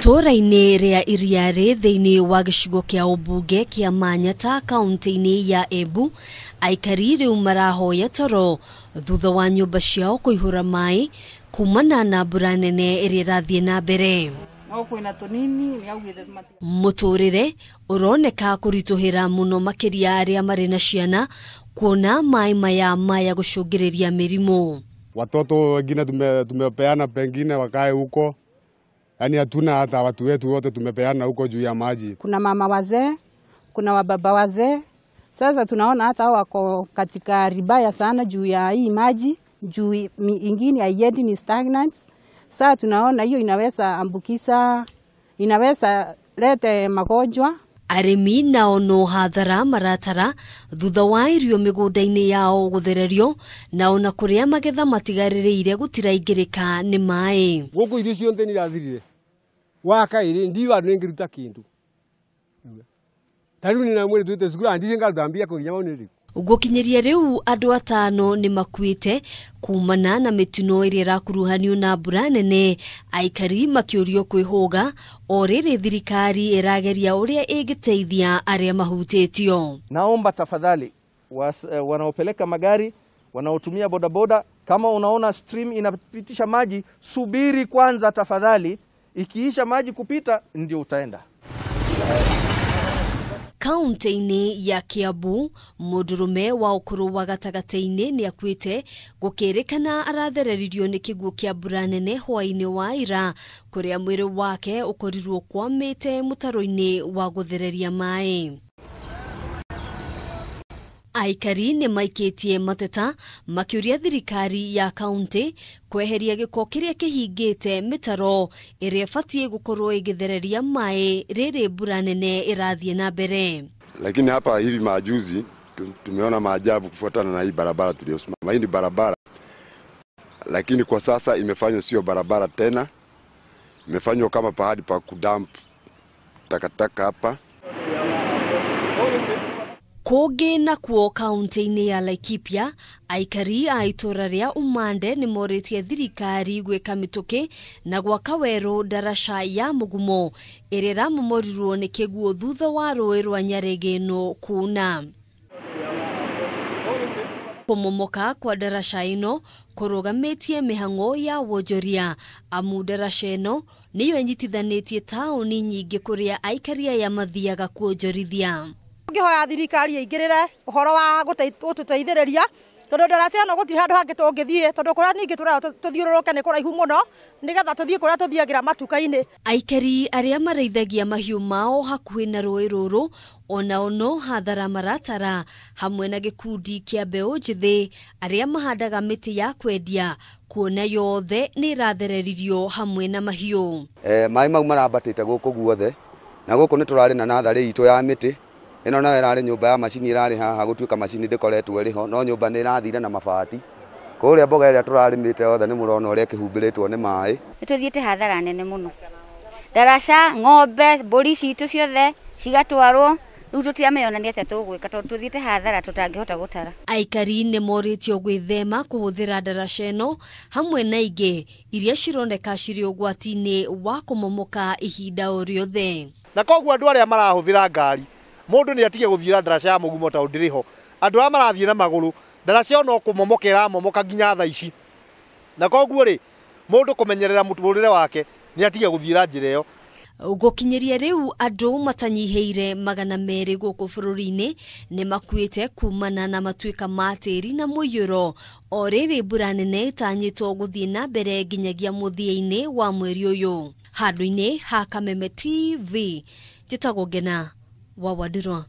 Itũũra-inĩ rĩa Iriarĩ thĩinĩ wa gĩcigo kĩa ũmbunge kĩa Manyata kaunti-inĩ ya Embu, aikari rĩu marahoya toro thutha wa nyũmba ciao kũihũra maĩ kumana na mbura nene ĩrĩa ĩrathiĩ na mbere. Mũtũrĩre ũroneka kũritũhĩra mũno makĩria arĩa marĩ na ciana kuona maĩ maya maya gũcũngĩrĩria mĩrimũ. Watoto wengine tumepeana pengine wakae huko. Yaani hatuna hata watu wetu wote tumepeana huko juu ya maji. Kuna mama wazee, kuna wababa wazee. Sasa tunaona hata wako katika ribaya sana juu ya hii maji, juu ingine haiendi ni stagnant. Sasa tunaona hiyo inaweza ambukiza, inaweza lete magonjwa. Arĩmi nao no hathara maratara thutha wa irio mĩgũnda-inĩ yao gũthererio na ona kũrĩa magetha matigarĩrĩire gũtiraingĩrĩka nĩ maĩ. Gũkũ irio ciothe nĩ irathirire wa kaĩrĩ ndiwa nĩngĩruta kĩndũ ta rĩu nĩ mwĩrĩ twĩte cukuru andirie ngathambia kũnginya mau nĩ rĩu. Gũkinyĩria rĩu andũ atano nĩ makuĩte kumana na mĩtino ĩrĩa ĩrakuruhanio na mbura nene, aikari makĩũrio kwĩhũga o rĩrĩ thirikari ĩrageria ũrĩa ĩngĩteithia arĩa mahutĩtio. Naomba tafadhali wanaopeleka magari, wanaotumia bodaboda, kama unaona stream inapitisha maji, subiri kwanza tafadhali, ikiisha maji kupita ndio utaenda. Kaunti-inĩ ya Kiambu, mũndũrũme wa ũkũrũ wa gatagatĩ-inĩ nĩ akuĩte gũkĩrĩkana arathereririo nĩ kĩguũ kĩa mbura nene hwaĩ-inĩ wa ira kũrĩa mwĩrĩ wake ũkorirwo kwamĩte mũtaro-inĩ wa gũthereria maĩ. Aikari nĩ maikĩtie mateta makĩũria thirikari ya kaunti kweheria gĩko kĩrĩa kĩhingĩte mĩtaro ĩrĩa ĩbatiĩ gũkorwo ĩgĩthereria maĩ rĩrĩ mbura nene ĩrathiĩ na mbere. Lakini hapa hivi majuzi tumeona maajabu kufuatana na hii barabara tuliyosimama. Hii ni barabara, lakini kwa sasa imefanywa sio barabara tena, imefanywa kama pahali pa kudamp takataka hapa. Kũngĩ nakuo kaunti-inĩ ya Laikipia, aikari a itũũra rĩa Umande nĩ morĩtie thirikari gwĩka mĩtũkĩ na gwaka werũ ndaraca ya mũgumo ĩrĩa ĩramomorirwo nĩ kĩguũ thutha wa rũĩ rwa Nyarĩgĩno kuuna. Kũmomoka kwa ndaraca ĩno kũrũgamĩtie mĩhang'o ya wonjoria amu ndaraca ĩno nĩyo ĩnyitithanĩtie taũni nyingĩ kũrĩa aikari aya mathiaga kuonjorithia. Ngĩhoya thirikari ĩingĩrĩre ũhoro wa gũtũteithĩrĩria tondũ ndaraca ĩno gũtirĩ handũ hangĩ tũngĩthiĩ tondũ kũrĩa ningĩ tũthiũrũrũke nĩ kũraihu mũno nĩgetha tũthiĩ kũrĩa tũthiagĩra matuka-inĩ. Aikari arĩa marĩithagia mahiũ mao hakuhĩ na rũĩ rũrũ onao no hathara maratara hamwe na gĩkundi kĩa mbeũ njĩthĩ arĩa mahandaga mĩtĩ ya kwendia kuona yothe nĩ ĩrathereririo hamwe na mahiũ. Maĩ mau marambatĩte gũkũ guothe na gũkũ nĩ tũrarĩ na natharĩ itũ ya mĩtĩ. Ĩno nayo ĩrarĩ nyũmba ya macini ĩrarĩ haha gũtuĩka macini ndĩkoretwo ĩrĩho no nyũmba nĩ ĩrathire na mabati. Kũrĩa mboga ĩrĩa tũrarĩmĩte yothe nĩ mũrona ũrĩa ĩkĩhumbĩrĩtwo nĩ maĩ. Nĩ tũthiĩte hathara nene mũno. Ndaraca, ng'ombe, mbũri citũ ciothe cigatwarwo, rĩu tũtiramenya nĩ atĩa tũgwĩka tondũ tũthiĩte hathara tũtangĩhota gũtara. Aikari nĩ morĩtio gwĩthema kũhũthĩra ndaraca ĩno hamwe na ingĩ iria cironeka cirĩ ũgwati-inĩ wa kũmomoka ihinda o rĩothe. Na koguo andũ arĩa marahũthĩra ngari mũndũ nĩ atige gũthiĩra ndaraca ya mũgumo tondũ ndĩrĩ ho. Andũ arĩa marathiĩ na magũrũ ndaraca ĩyo no kũmomoka ĩramomoka nginya thaa ici. Na koguo rĩ mũndũ kũmenyerera mũtũrĩre wake nĩ atige gũthiĩra njĩra ĩyo. Gũkinyĩria rĩu andũ matanyihĩire 200 gũkũ bũrũri-inĩ nĩ makuĩte kumana na matuĩka ma tĩri na mũiyũro o rĩrĩ mbura nene ĩtanyĩtwo gũthiĩ na mbere nginyagia mũthia-inĩ wa mweri ũyũ. Handũ-inĩ ha Kameme TV, njĩtagwo Ngena wa Wandirwa.